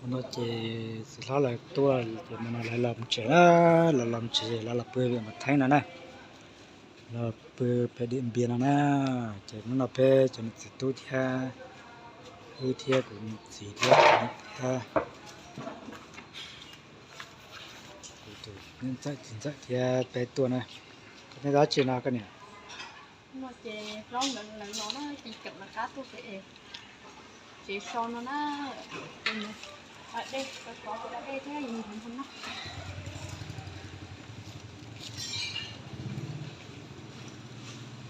Hnub no ces txiv hlob lawv tuaj ces hnub no lawv los mus tsev na, lawv los mus tsev lawv los pw Vias Mas Theeb no na, los pw pem Diam Npias no na. Ces hnub no peb cov niam txiv tub thiab, wb thiab kuv niam txiv thiab, kuv niam txiv thiab, kuv tus niam ntxawm txiv ntxawm thiab peb tuaj na. Koj nyob dab tsi no koj niam? Ces hlob nkawd lawv los na, ces cawm lawv qab tuaj pem tsev so no na. Dej, kov kov da dej thiab yus mus noj.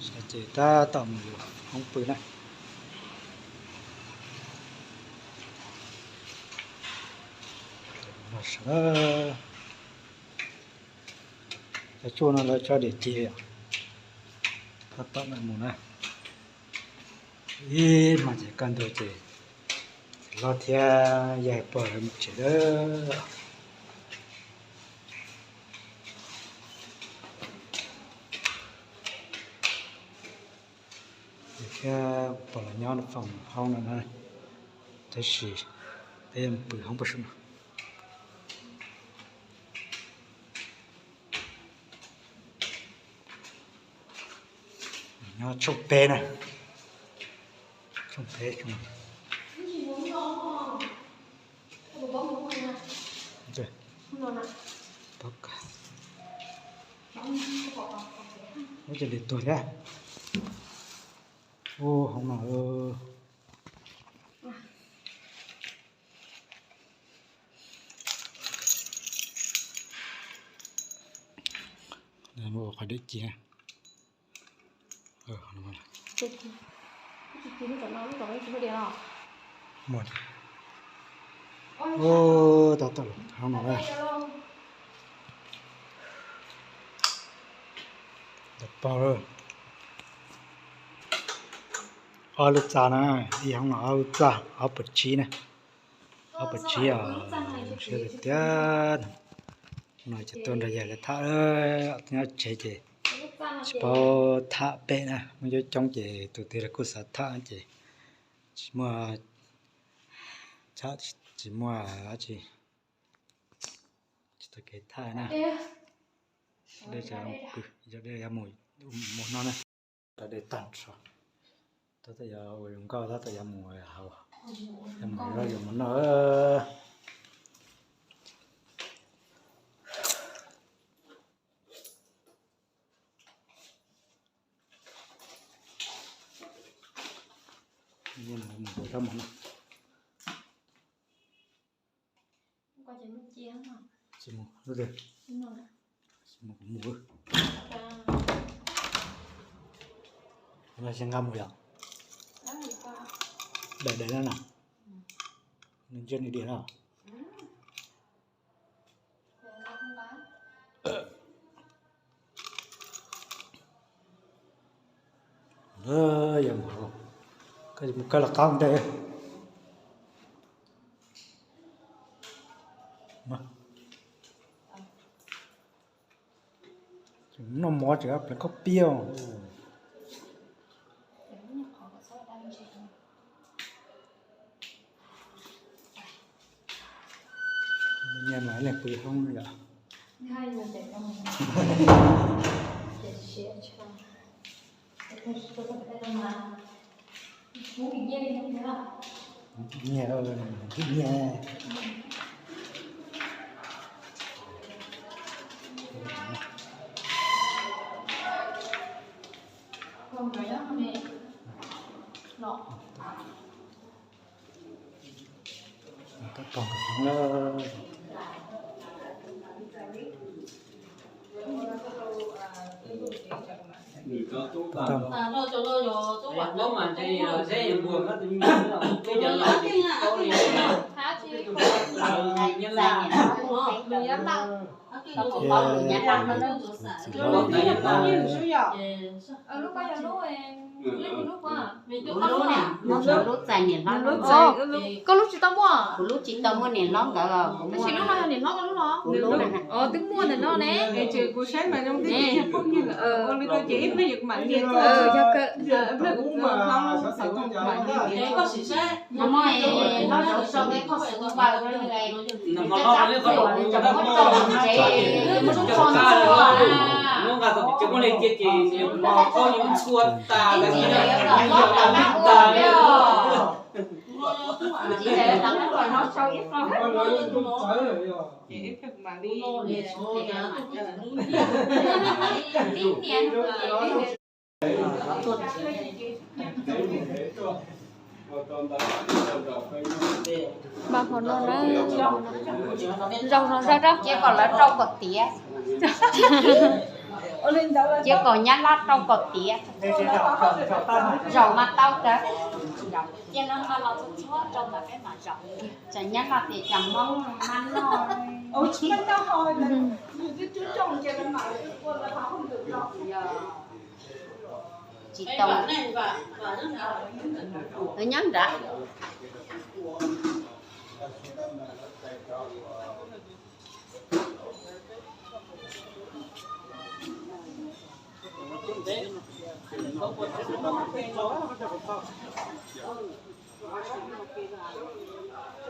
Ces tab tom mus yuav hoob pw na. Cov tshuaj no lawv tso diam ci li os. Tab tom mus na. Ib hmos ces kaj ntug ces txiv hlob thiab yawg pog lawv mus tsev lawm. Thiab pog los nyob foom hoob no na, tab sis peb mus pw hoob pab sum no. Nyob tshooj peb na, tshooj peb, tshooj peb. Ub, cov li tuag thiab. Ub, hoob no. Qhov dej ci. Tab tom hoob no. Tau pog lawm. Ob lub txaj na, ib hoob no ob lub txaj, ob puas tsib na. Ob puas tsib os, siab tiag tiag. No ces tuaj nrog yawg lawv tham, nyob tsev ces tsis paub tham pem na, muaj coob coob ces tus twg los kuj xav tham ces tsis muaj, tsis muaj dab tsi, tsis tau kev tham na. Dej, dej yuav mus, mus no na. Tau dej tag nrho, tab tom yuav ua zoo nkauj, tab tom yuav mus hauv, yuav mus hauv yuav mus noj. Mus rau mus no. Tsis mus lub twg? Tsis mus, kuv mus. Ua no xyov nqa mus yom? Daim daim no na. Nws ntsia nws diam no. Yog mus, koj mus koj los qab ntej. Noj mov tseem pleev koj piab. Nyias mas leej pw hoob yom. Nyias, nyias. Tab tom nkag hoob lawm. Lub txais niam hlob, koj lub tsis tau muaj, kuv lub tsis tau muaj niam hlob nkawd, tab sis lub no yog niam hlob koj lub los? Kuv lub na. Twb muaj ntawm no ne. Yog kawg. Npaj hmo no na, zaum no zaum rau ces kom lawv rau kom tiav, ces kom nyab laj rau kom tiav, zaum mas tau kawg. Ces no los txhua txhua rau ntawd peb mam zaum. Tsam nyab laj tias cas Hmoob mab noj. Tsis tau. Nyob nrad.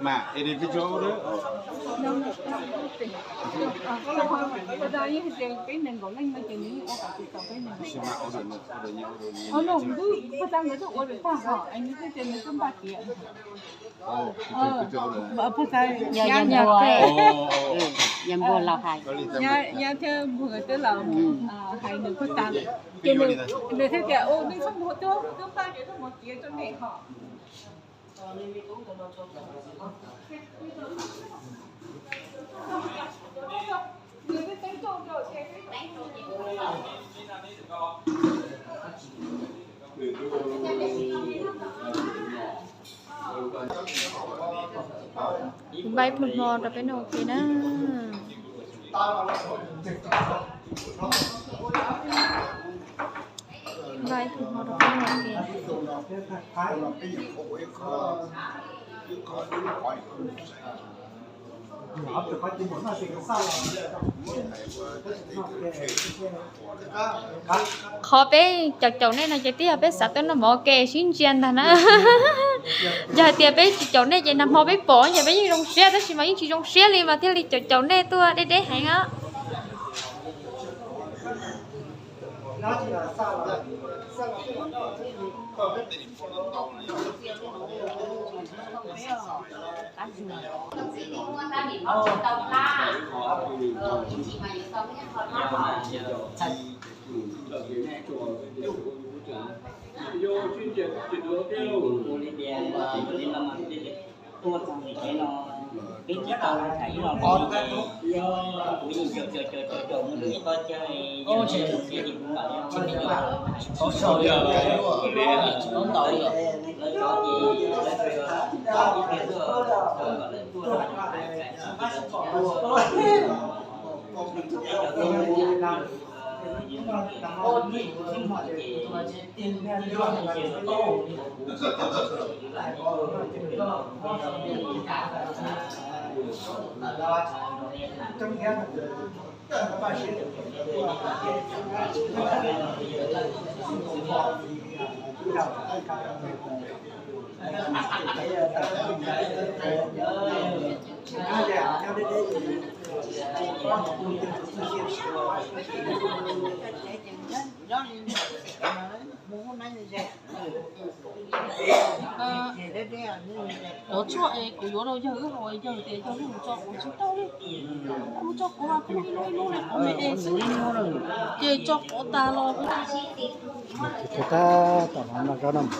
Mas individual order. Peb nees nkaum leej no ces nws yeej ua kom tsis tau peb nees nkaum. Ua no kuv twb pag tag nkawd twb ua lawm tag hos es nws twb tias nws twb npaj tiav. Yog npua los hais, nyab thiab npua nkawd twb los hais nws pag tag lawm ces nws thiaj tias, nej txhob mus, twb npaj tiav, twb mus tiav rau nej hos. Kuv npaj ib pluag hmo rau peb noj ua ke na. Npaj ib pluag hmo rau peb noj ua ke. Qhov peb caum caum nej no ces twb yog peb xav tuaj noj mov ua ke sib ntsia ntag na. Yog hais tias peb tsis caum nej ces nag hmo peb pom ces peb yeej zoo siab, tab sis mas yeej tsis zoo siab li mas thiaj li caum caum nej tuaj deb deb heev os. Tuaj txog ntawm kev no, peb tsis tau los tham ib los kuv yeej caum caum caum caum mus ib qho caug, yog tsis zoo siab ces kuv mam li ho tham. Lawv zov ces lawv tuaj, lawv tuaj. Cov tshuaj es kuv yuav rau yawg wb haus, yawg tias yawg mus tso kuv tsis tau li. Mus tso kuv mas kuv ib lub ib lub li kuv me es xwb, ces tso quav tas los. Tab tom no no rau no mus.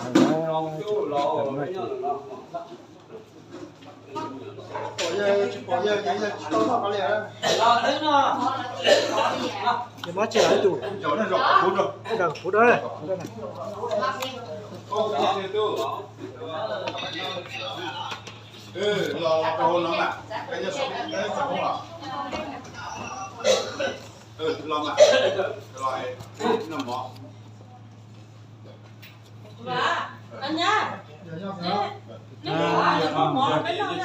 Ces muab tsis lawm tus, kuv rau. Los mas, los noj mov. Nyab, neb muab mov los peb noj na.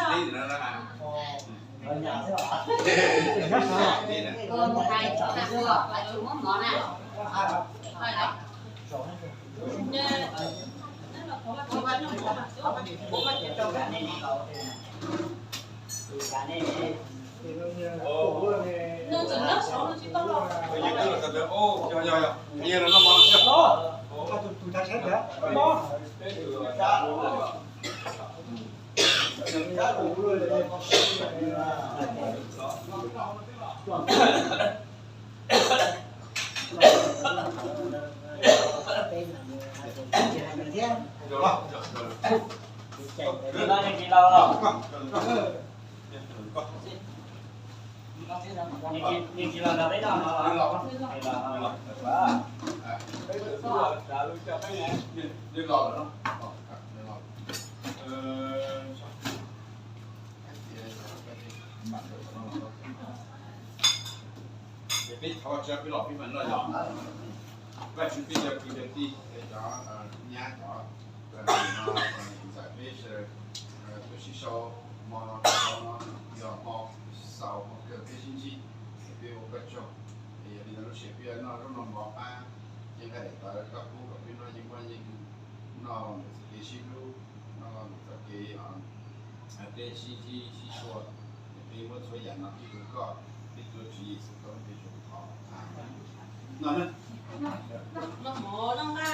Peb thov Vajtswv peb los peb mam noj yom. Vajtswv peb cov kwv cov tij, cov nyab cov ntxhais peb sawv daws tuaj sib sau hmo no, hmo no yog hmo xaus hmo kawg peb sib ntsib, peb ua koj tsaug. Yog li ntawd lub sij hawm peb yuav noj zaub noj mov pab cev nqaij daim tawv koj pub kom peb noj yeej muaj yeej noj mus txoj kev sib hlub, noj mus txoj kev peb sib ntsib sib sua, peb muab txhua yam no pib rau koj, peb tuav tswv Yexus koj lub npe tsum thov. Noj na. Muab mov los yog.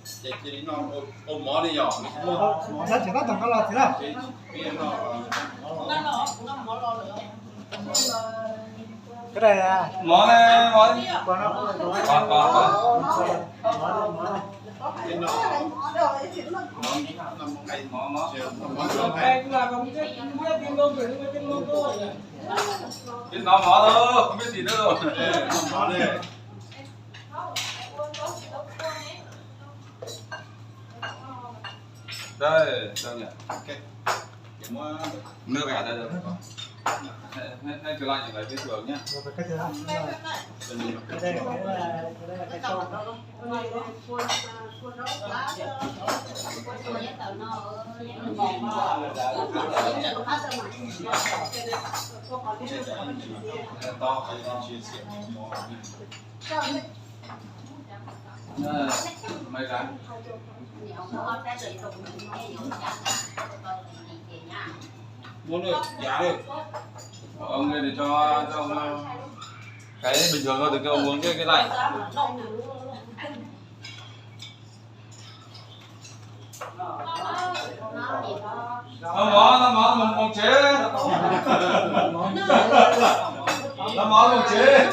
Ces cia li noj ua mov li yom. Nyob tsis tab tom nqa los tsis na. Mov ne, mov. Hnov mov lawm, không biết gì nữa rồi. Nước gà đây rồi. Hay, hay, hay, cái lạnh này phải biết rồi nhá. Muab lawm, ya lawm. Ông này để cho, cho ông, cái bình thường thôi, đừng cho ông uống cái, cái lạnh. Noj mov, noj mov, mus, mus tsev. Noj mov, mus tsev.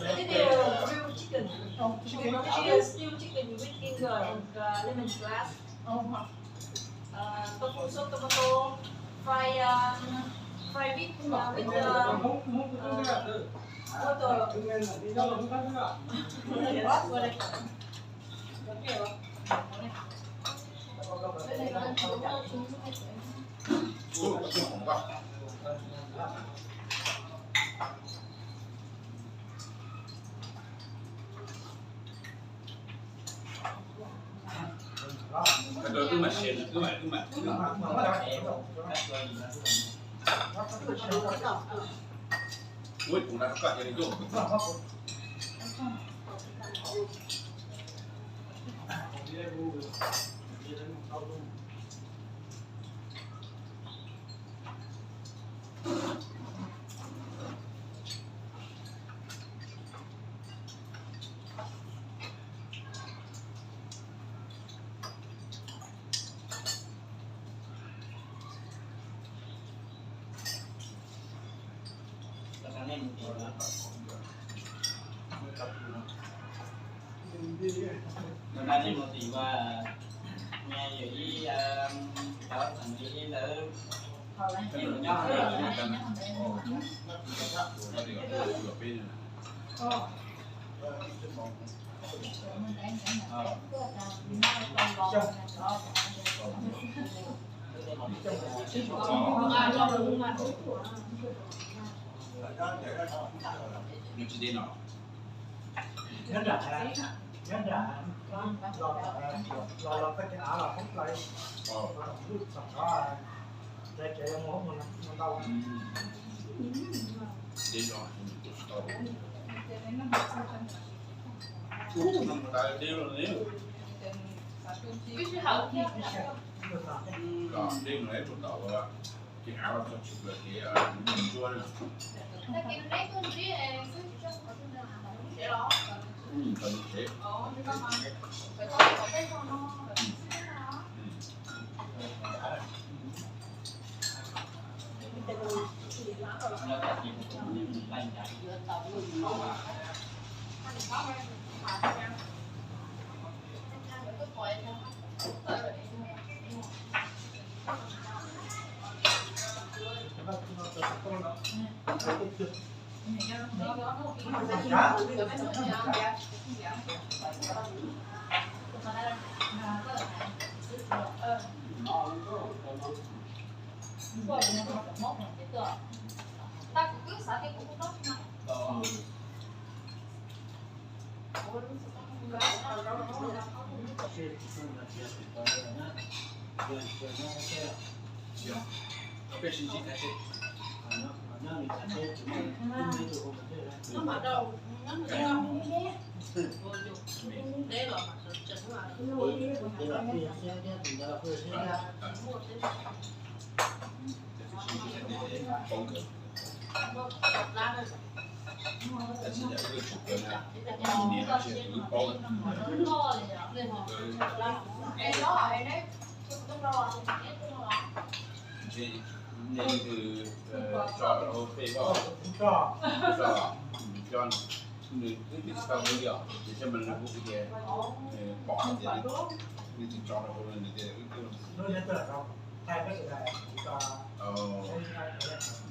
This is grilled chicken. Grilled chicken with vinegar and uh, lemon grass. Uh, tofu soup, tomato, fry, um, fry with, uh, with uh, uh, water.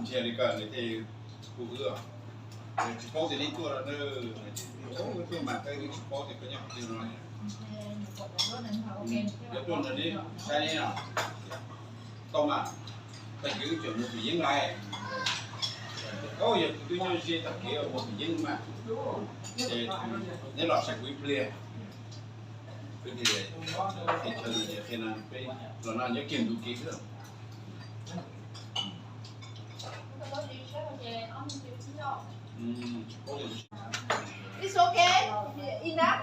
Ntsia li ko nws thiaj hu wb. Tsis paub tias nej tuaj no, tuaj mas koj tsis paub tias koj nyob qhov twg no. Cov tuaj no neb saib no, tau mas, tag kis wb tseem mus tus yeeb lais. Au, yog kuv twb nyob ze tag kis mus tus yeeb mas, ces neb los saib kuv ib pliag. Kwv tij, qhia chaw no ces qhia no, peb los no nyob kiag ntug kev xwb. It's okay. Enough.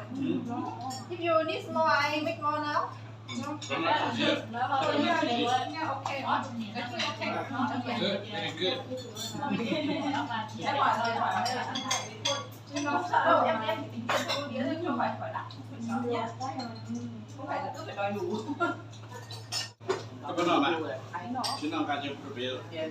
If you need more, I make more now. Good, very good. Em, em, em, em, em, không phải là cứ phải đòi đủ. Koj pab noj mas, tsis noj nqa coj pub rau peb.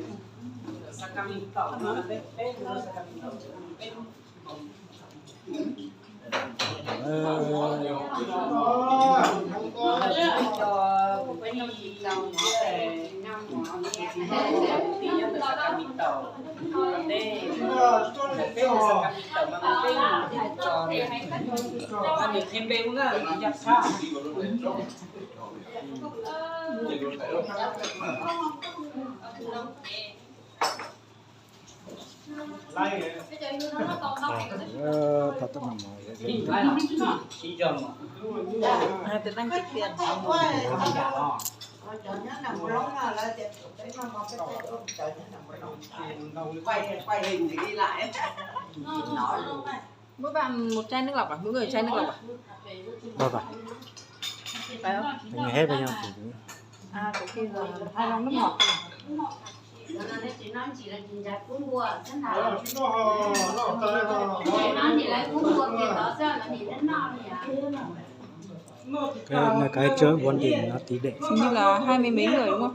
Tôi đang chụp tiền. Mỗi bạn một chai nước lọc à? Mỗi người một chai nước lọc à? Rồi phải. Phải không? Mình hết với nhau thì cứ À, có khi là hai lon nước ngọt. Cái, cái trước bốn điểm nó tỷ lệ. Hình như là hai mươi mấy người đúng không?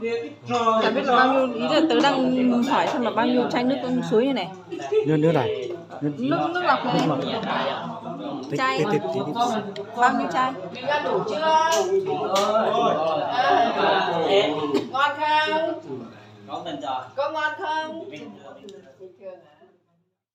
Chả biết là bao nhiêu, ý là tớ đang hỏi xem là bao nhiêu chai nước suối như này. Nước, nước này. Nước, nước lọc này. Nước lọc. Chai. Tí, tí, tí, tí. Bao nhiêu chai? Ngon không? Có ngon không?